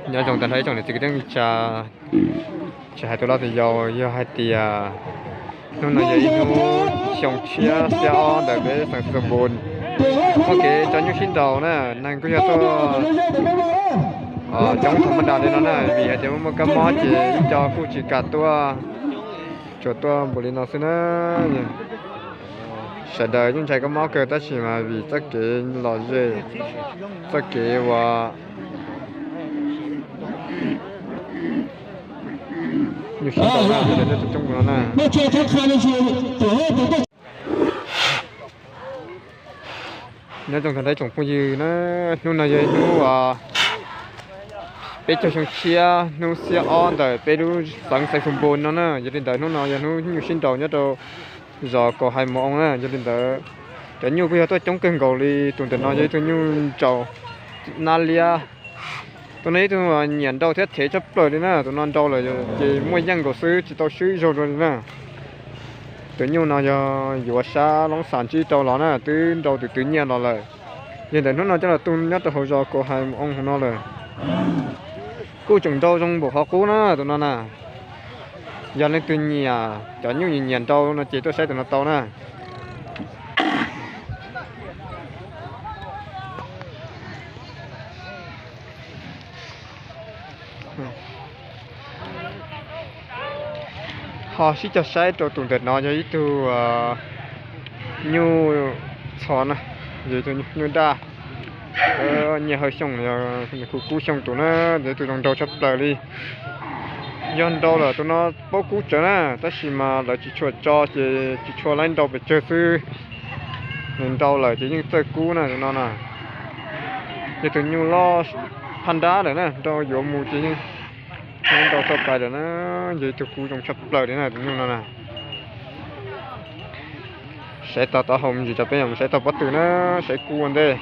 Nyob zoo tag nrho ib tsoom niam txiv kwv tij neej tsa, tsis hais tus loj tus yau, yog hais tias hnub no yog ib hnub xyoo tshiab xiab ob ntawm peb xeev Xais Xoo Npus, muaj kev tso nyuj sib nraus na, neeg kuj yog tuaj coob thaum mab das li no na, vim hais tias muaj muaj kab mob ces ib co kuj tsis kam tuaj, tsuas tuaj npaum li no xwb na. Sawv daws yeej ntshai kab mob kawg tab sis mas vim txoj kev lom zem, txoj kev uas nyuj sib nraus na, sawv daws tuaj coob coob no na. Nyob zoo tag nrho ib tsoom phooj ywg na, hnub no yog hnub peb caug xyoo tshiab hnub xiab ob ntawm peb lub xeev Xais Xoo Npus no na, yog li ntawd hnub no yog hnub nyuj sib nraus nyob rau zos Kaus Hais Mus Oo na, yog li ntawd cov nyuj kuj yog tuaj coob kawg nkaus li, tus ntawm no yog ib tug nyuj ntsaum nab liab. Tus no ib tug nyiam nrau thiab thev tshaj plaws li na, tus no nrau lawm ces muaj yeej nkaus xwb tsis tau swb ib zaug dua li na. Tus nyuj no yog yuav sab loob xas ntsib rau los na, twb nrau tus twv nyiaj los lawm. Yog ntawm hnub no coj los tu nyob rau hauv zos Kaus Hais Mus Oo hauv no lawm. Kuj tseem nrau zoo npaum qhov qub na tus no na. Yog leej twg nyiam cov nyuj nyiam nrau no ces tuaj saib tus no tau na. Ho sib cog saib rau tus ntawm no yog ib tug nyuj txho na, yog ib tug nyuj daj. Nyiaj hawj xyoo, nws kuj kub xyoo tus na, yog ib tug zoo nraug tshaj plaws li. Yog nrau lawm tus no paub kub tsawv na, tab sis mas lawv tsis tshua tso ces tsis tshua laib nrau pes tsawg xwb. Nws nrau lawm ces yeej txawj kub na tus no na. Yog tus nyuj loj phaj nrab lawm na, nrau yuav mus ces yeej nrau tau pais lawm na. Yog ib tug kub zoo tshaj plaws li na tus nyuj no na. Saib tau taub hau me ntsis tso peb yuav mus saib tau pob tw na, saib kub ua ntej.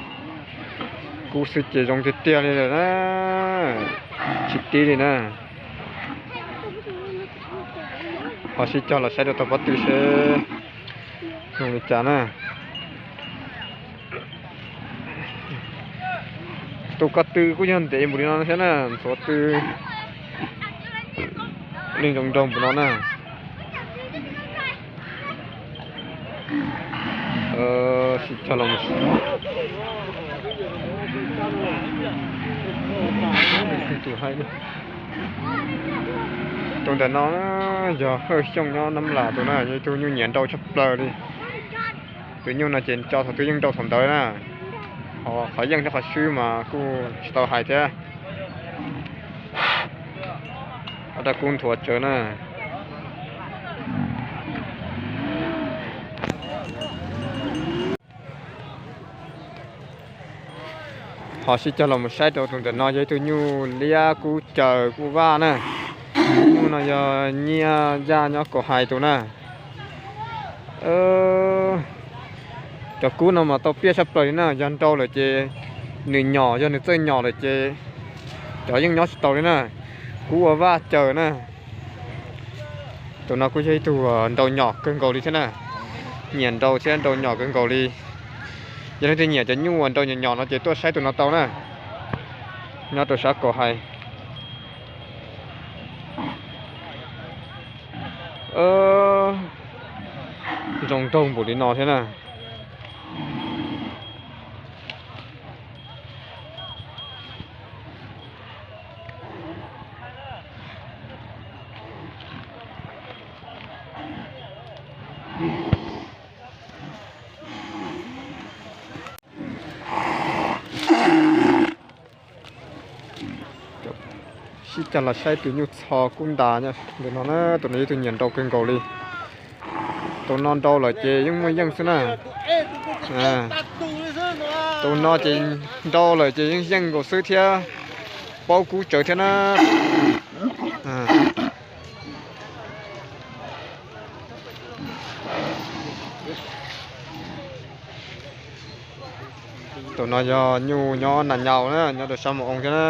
Kub xwb ces zoo tiag tiag li lawm na, tsis tib li na. Ho sib cog los saib rau tog pob tw seb zoo li cas na. Tus ko tw kuj yog ntev npaum li no thiab na, ntxuav tw li nroo nroo npaum no na. Sib cog los tus ntawm no yog Hawj Xyooj nyob Nab Las tus na, yog ib tug nyuj nyiam nrau tshaj plaws li. Tus nyuj no ces tso thaum twg yeej nrau thaum ntawd na. Qhov yeej thiab qhov swb mas kuj tsis tau hais thiab. Ob rab kub nthuav tsawv na. Ho sib cog los mus saib rau tus ntawm no yog ib tug nyuj liab kub caws kub vaj na. Nyuj no yog nyiaj yaj nyob Kaus Hais tus na. Cov kub no mas tau piaj tshaj plaws li na, yog nrau lawm ces nws nyom, yog nws txawj nyom lawm ces cov yeej nyob tsis tau li na. Kub ua vaj caws na. Tus no kuj yog ib tug nrau nyom kawg nkaus li thiab na. Nyiam nrau thiab nrau nyom kawg nkaus li. Yog leej twg nyiam cov nyuj uas nrau nyom nyom no ces tuaj saib tus no tau na. Nyob rau sab Kaus Hais. Zoo nraug npaum li no thiab na. Sib cog los saib tus nyuj txho kub ntas ntawm no na, tus no yog tus nyiam nrau kawg nkaus li. Tus no nrau lawm ces yeej muaj yeej xwb na. Tus no ces nrau lawm ces yeej yeej nkaus xwb thiab, paub kub tsawv thiab na. Tus no yog nyuj nyob Nas Nyaus na, nyob rau sab Mus Oo thiab na.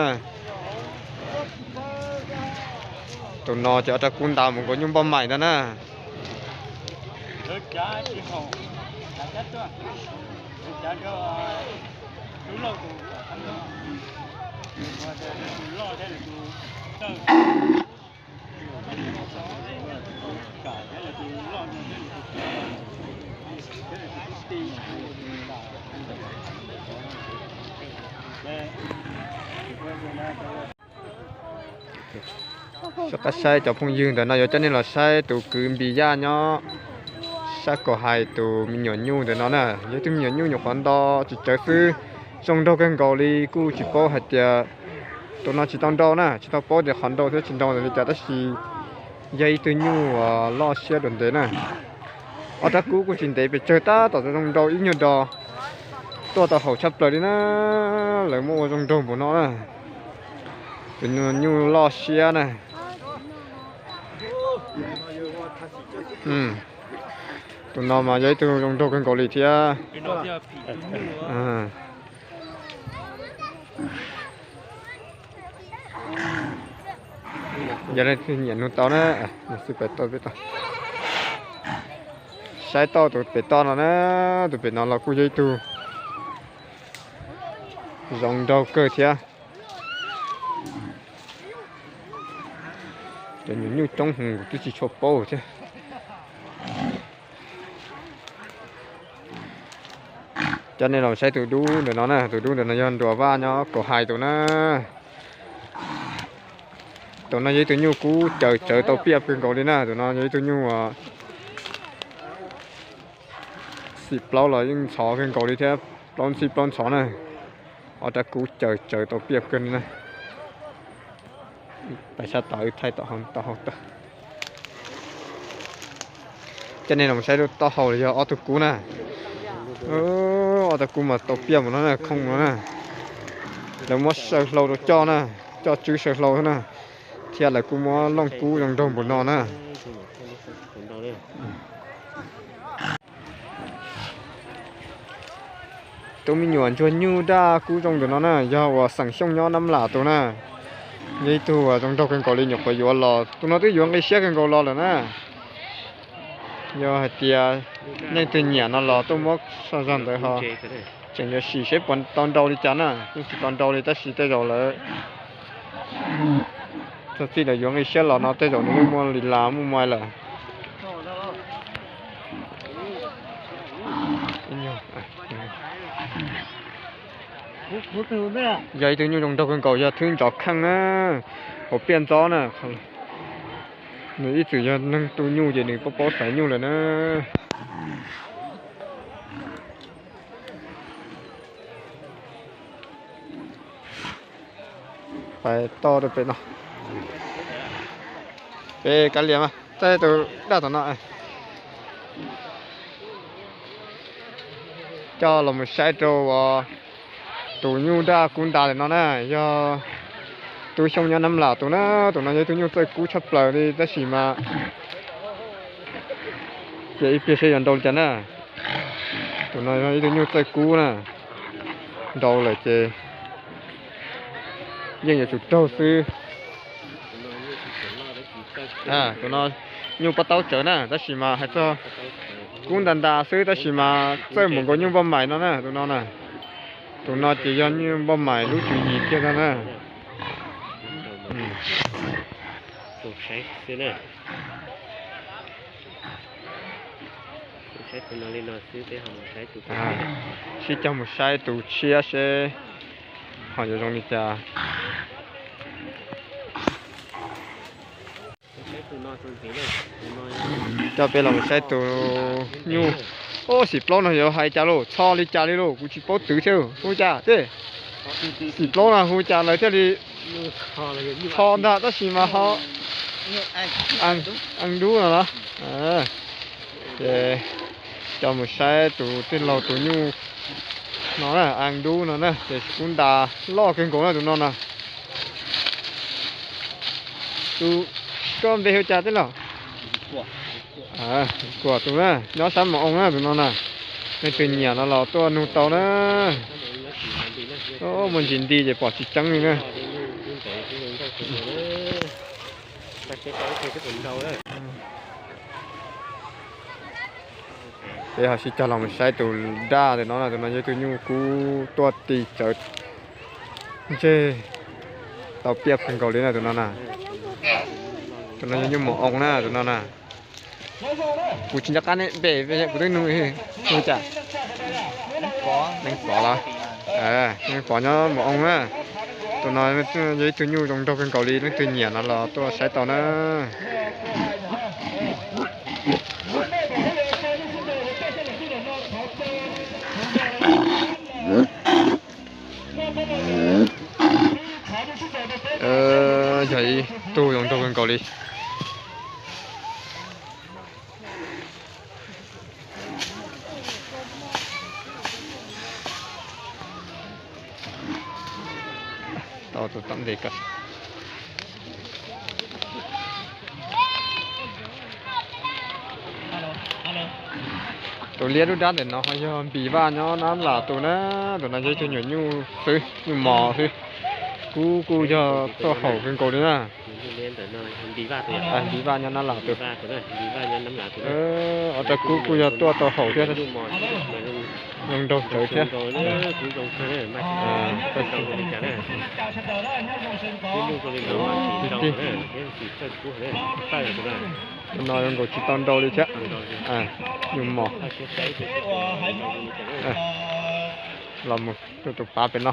Tus no ces ob rab kub ntas mus nkaus nyuj npauj maim ntag na. Lawv cav tsis haum, lawv cav tuaj, lawv cav rau Soj qab saib cov phooj ywg, ntawm no yuav coj nej los saib tus kwv Npis Yaj nyob sab Kaus Hais. Tus me nyuam nyuj ntawm no na yog ib tug me nyuam nyuj nyuam qhuav nto tsis tsawg xwb, zoo nraug kawg nkaus li. Kuj tsis paub hais tias tus no tsis tau nrau na, tsis tau paub tias qhov nrau thiab tsis nrau li cas, tab sis yog ib tug nyuj uas loj siab dua ntev na. Ob rab kub kuj tsis ntev pes tsawg, tab tom zoo nrau ib nyuag do, tuaj tau haum tshaj plaws li na. Lawv muab ua zoo nraug npaum no na. Tus nyuj loj siab na. Tus no mas yog ib tug zoo nraug kawg nkaus li thiab. Yog leej twg nyiam nug tau na, xwb pem toj peb toj. Saib tau tus pem toj no na, tus pem no los kuj yog ib tug zoo nraug kawg thiab. Cov nyuam nyuj coob heev kuv twb tsis tshua paub thiab. Coj nej los saib tus dub ntawm no na, tus dub ntawm no yog Nruas Vaj nyob Kaus Hais tus na. Tus no yog ib tug nyuj kub caws tsawv tau piaj kawg nkaus li na, tus no yog ib tug nyuj xim plaub los yeej ntxhov kawg nkaus li thiab, plaub ntxhib plaub ntxhov na. Ob rab kub caws tsawv tau piaj kawg li na. Pais sab tod wb thaij tau hauv tawm. Coj nej los saib lub taub hau yog ob tug kub na. Ob tug kub mas tau piaj mus no na, khooj no na. Lawv muab saw hlau rau coj na, coj tswb saw hlau xwb na. Thiab lawv kuj muab looj kub zoo nraug npaum no na. Tus me nyuam ntsuag nyuj daj kub zoo ntawm no na yog uas Xeem Xyooj nyob Nab Lam tus na. Yog ib tug uas zoo nraug kawg nkaus li, nyuam qhuav yuav los, tus no twb yuav nqi siab kawg nkaus los lawm na. Yog hais tias leej twg nyiam no los tuaj muab so zog ntawd ho tseem yuav sim seb puas tau nrau li cas na, yeej tsis tau nrau li tab sis tej zaum lawv txog txij lawv yuav nqi siab los no tej zaum nws yeej muaj li las muaj mai lawm. Yog ib tug nyuj zoo nraug kawg nkaus, yog thwb ntsov kheej na, hauv piaj ntxob na. Nws ib txwm yog neeg tu nyuj ces nws paub paub xaiv nyuj lawm na. Pais toj rau pem no. Peb kav liam mas, txaij tus daj tom no. Coj los mus saib rau tus nyuj daj kub ntas lawm no na, yog Tub Xyooj nyob Nab Lam tus na. Tus no yog ib tug nyuj txawj kub tshaj plaws li tab sis mas ces ib pliag seb yuav nrau li cas na. Tus no yog ib tug nyuj txawj kub na, nrau lawm ces yeej yuav tsum raug xwb. Tus no nyuj pob taub tsawv na, tab sis mas hais txog kub ntas ntas xwb tab sis mas txawj mus nkaus nyuj npauj maim no na, tus no na. Tus no ces yog nyuj npauj maim lub tswv yim kiag no na. Sib cog mus saib tus tshiab seb ho yuav zoo li cas. Coj peb los mus saib tus nyuj. Ub, xim plaub no yuav hais cas lauj, txho li cas li lauj, kuv tsis paub twv thiab hu cas tej. Xim plaub no hu cas lawv thiaj li txho ntag tab sis mas ho Ees dub no los. Ces coj mus saib tus tij laug tus nyuj no na, Ees dub no na, ces kub ntas loj kawg nkaus na tus no na. Tus, koj npe hu cas tij laug? Kuam tus na, nyob sab Mos Oo na tus no na. Leej twg nyiam no los tuaj nug tau na. Muaj ntsis nti ces pom tsis tseeb li na. Peb ho sib cog los mus saib tus daj ntawm no na, tus no yog tus nyuj kub tuaj ti tsawv ntseg. Tau piaj kawg nkaus li na tus no na. Tus no yog nyuj mos oo na tus no na. Kuv tsis nco qab npe, kuv twb nug, nug cas? Neej Pov los? Neej Pov nyob mos oo na. Tus no yog ib tug nyuj zoo nraug kawg nkaus li, leej twg nyiam no los tuaj saib tau na. Yog ib tug zoo nraug kawg nkaus li. Tau tus tom ntej ko. Tus liab dub dab ntawm no ho yog Npis Vaj nyob Nab Lam tus na. Tus no yog ib tug nyuam nyuj xwb, nyuj mos xwb. Kub kuj yog tuaj haum kawg nkaus li na. Npis Vaj nyob Nab Lam tus. Ob rab kub kuj yog tuaj tau haum thiab. Zoo nraug tsawv thiab. Tus no zoo nkaus tsis tau nrau li thiab. Nyuj mos. Los mus rau tus pav pem no.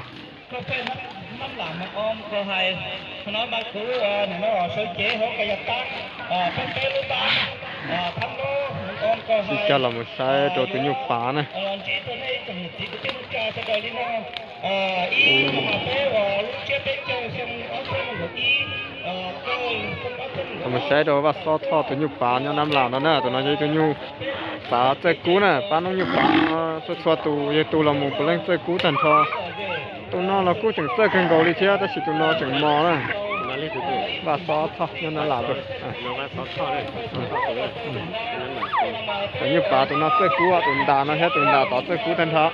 Sib cog los mus saib rau tus nyuj pav na. Los mus saib rau Vaj Xob Thoj tus nyuj pav nyob Nab Lam no na. Tus no yog ib tug nyuj pav txawj kub na, pab noob nyuj pav no txhua txhua tus yog tus los mus puav leej txawj kub tag nrho. Tus no los kuj tseem txawj kawg nkaus li thiab tab sis tus no tseem mos na. Vaj Xob Thoj nyob Nab Lam tus. Tus nyuj pav tus no txawj kub, tus ntas no thiab tus ntas tod txawj kub tag nrho.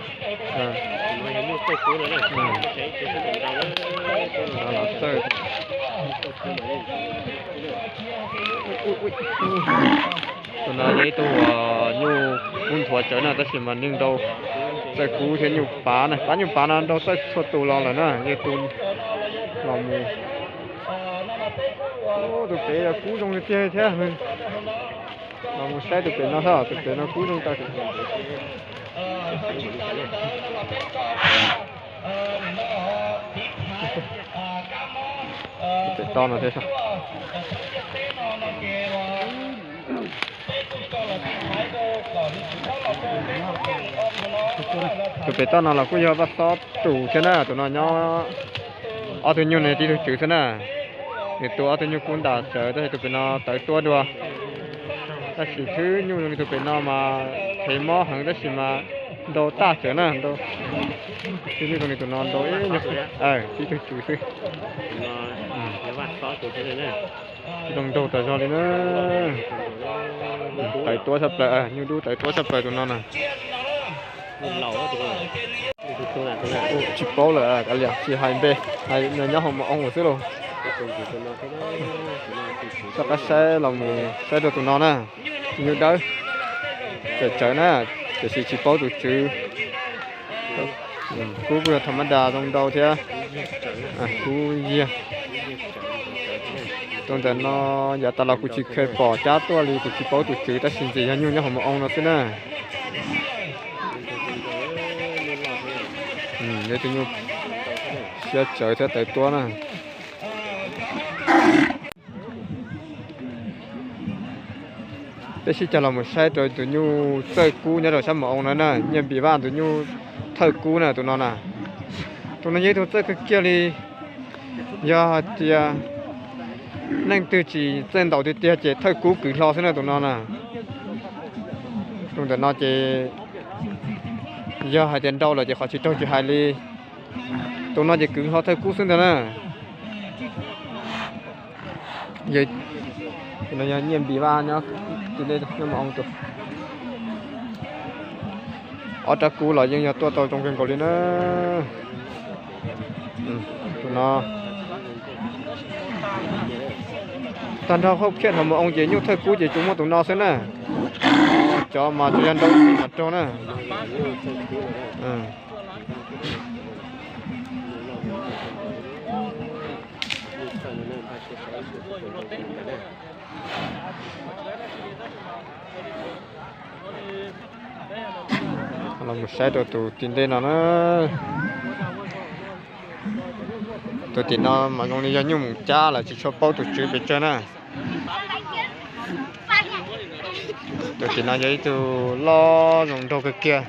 Tus no yog ib tug nyuj kub nthuav tsawv na tab sis mas neeg nrau txawj kub thiab nyuj pav na, pab nyuj pav no nrau txawj txhua tus los lawm na, yog tus los mus. Tus pem kub zoo li tiag thiab. Los mus saib tus pem no, tus pem no kub zoo tag. Tus pem toj no thiab. Tus pem toj no los kuj yog Vaj Xob tus thiab na, tus no nyob ob tug nyuj ne tib tug tswv xwb na. Nws tua ob tug nyuj kub ntas tsawv tab sis tus pem no tawv tuab dua. Tab sis khwb nyuj zoo li tus pem no mas khev mob heev tab sis mas nrau tag tsawv na, nrau. Khwb nyuj zoo li tus no nrau ib nyuag, tib tug tswv xwb. Zoo nraug tas zog li na. Tawv tuab tshaj plaws, nyuj dub tawv tuab tshaj plaws tus no na. Tsis paub lawm, kav liam tsis hais npe, hais nyob hauv mos oo xwb lauj. Rov qab saib los mus saib rau tus no na. Tus nyuj dawb, txawm tsawv na, tiam sis tsis paub tus tswv. Kub kuj yog tha mab das zoo nrau thiab. Kub yiag. Tus ntawm no yav tas los kuv tsis kheev pom cab tuaj li, kuv tsis paub tus tswv tab sis ntxim yog nyuj nyob hauv mos oo no xwb na. Yog tus nyuj siab tsawv thiab tawv tuab na. Peb sib cog los mus saib rau tus nyuj txawj kub nyob rau sab mos oo no na, Nyiaj Npis Vaj tus nyuj thawj kub na tus no na. Tus no yog ib tug txawj kawg kiag li. Yog hais tias leej twg tsis txawj ntaus tiag tiag ces thawj kub kwv hlo xwb na tus no na. Tus ntawm no ces yog hais tias nrau lawm ces qhov tsis raug tsis hais li. Tus no ces kwv hlo thawj kub xwb ntag na. Tus no yog Nyiaj Npis Vaj nyob, tus no nyob mos oo tus. Ob rab kub los yeej yog tuaj tau zoo kawg nkaus li na. Tus no tag nrho hauv phiaj hauv mos oo ces nyuj thawj kub ces tsuas muaj tus no xwb na. Cov mas tsuas yog nrau mas raug na. Tus Los mus saib rau tus tim ntej no na. Tus tim no mas zoo li yog nyuj mus cab lawm, tsis tshua paub tus tswv pes tsawg na. Tus tim no yog ib tug loj zoo nraug kawg kiag.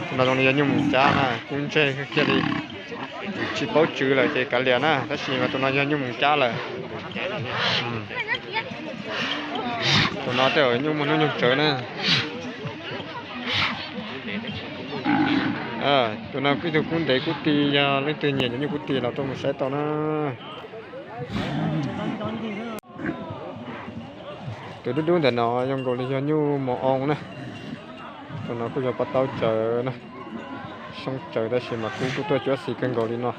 Tus no zoo li yog nyuj mus cab na, kub ntseg kawg kiag li. Tsis paub tswv lawm ces kav liam na, tab sis mas tus no yog nyuj mus cab lawm. Tus no tej zaum nyuj muaj hnub nyoog tsawv na. Tus no ib tug kub ntev kub ti, yog leej twg nyiam cov nyuj kub ti los tuaj mus saib tau na. Tus dub dub ntawm no zoo nkaus li yog nyuj mos oo na. Tus no kuj yog pob taub tsawv na, soob tsawv tab sis mas kub kuj tuaj cuab xis kawg nkaus li no.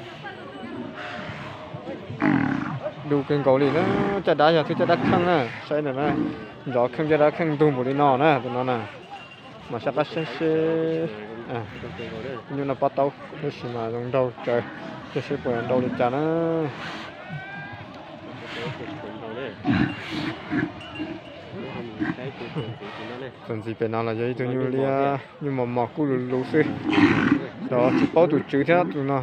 Du kawg nkaus li na, caj dab yog thwb caj dab kheej na, saib ntawm na, nrov kheej caj dab kheej ntug npaum li no na tus no na. Mas sab qab saib seb, nyuj no pob taub tab sis mas zoo nraug tsawv, saib seb puas nrau li cas na. Txuas ntxiv pem no los yog ib tug nyuj liab, nyuj mos mos kub lus lus xwb, los tsis paub tus tswv thiab tus no.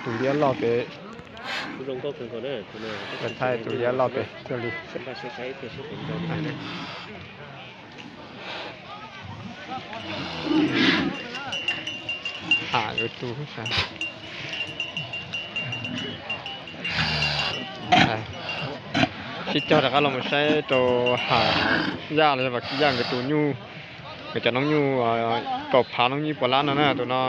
Tus liab loj pem, thaij tus liab loj pem cuag li. Ham tus, sib cog rov qab los mus saib rau ham Yaj los yog Vam Yaj nkawd tus nyuj, nkawd cov noob nyuj kaum phav noob nyuj ib puas lab no na. Tus no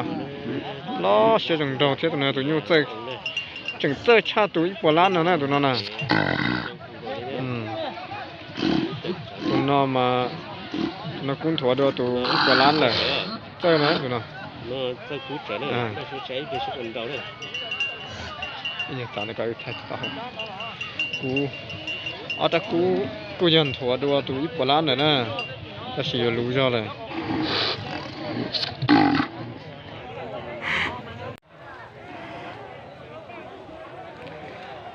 loj siab zoo nraug thiab tus no tus nyuj tseem txawj tshaj tus ib puas lab no na tus no na. Tus no mas, tus no kub nthuav dua tus ib puas lab lawm. Txawj na tus no. Kub, ob rab kub kuj yog nthuav dua tus ib puas lab ntawm na, tab sis yuav luv zog lawm.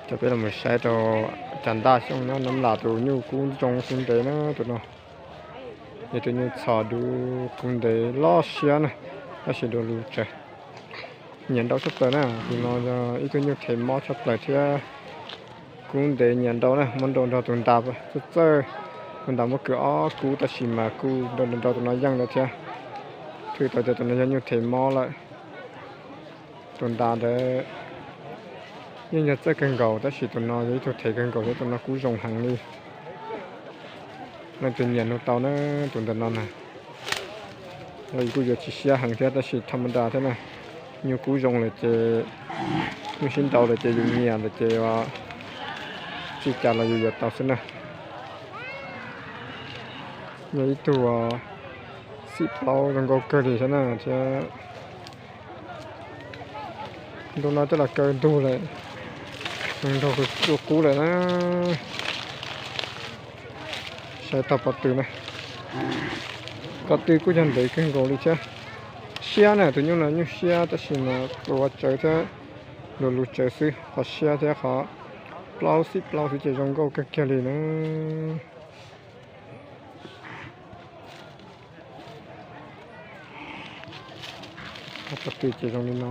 Cov peb los saib rau Cas Ntaj Xyooj nyob Nab Las tus nyuj kub zoo kub ntev na tus no. Yog tus nyuj txhos dub kub ntev loj siab na, tab sis dua luv tsawv. Nyiam nrau tshaj plaws na, tus no yog ib tug nyuj them mob tshaj plaws thiab kub ntev nyiam nrau na, muab nrau nrog tus ntas txawj txawj, tus ntas muab kwv ob kub tab sis mas kuj nrau nrau tus no yeej lawm thiab. Thwj tau tias tus no yog nyuj them mob lawm. Tus ntas ntawd yeej yog txawj kawg nkaus tab sis tus no yog ib tug them kawg nkaus thiab tus no kub zoo heev li. Leej twg nyiam nug tau na, tus ntawm no na. Los kuj yuav tsis siab heev thiab tab sis tham ma da thiab na. Nyuj kub zoo lawm ces, nyuj sib nrau lawm ces yus nyiam lawm ces tsis cas los yus yuav tau xwb na. Yog ib tug xim plaub zoo nkauj kawg li thiab na thiab. Ntu no coj los kaw ntug lawm, zoo nraug dua kub lawm na. Saib tog pob tw na, pob tw kuj yog ntev kawg nkaus li thiab. Siab na, tus nyuj no nyuj siab tab sis mas tua tsawv thiab, lus lus tsawv xwb, qhov siab thiab qhov plaub xim plaub xwb ces zoo nkauj kawg kiag li na. Pob tw ces zoo li no.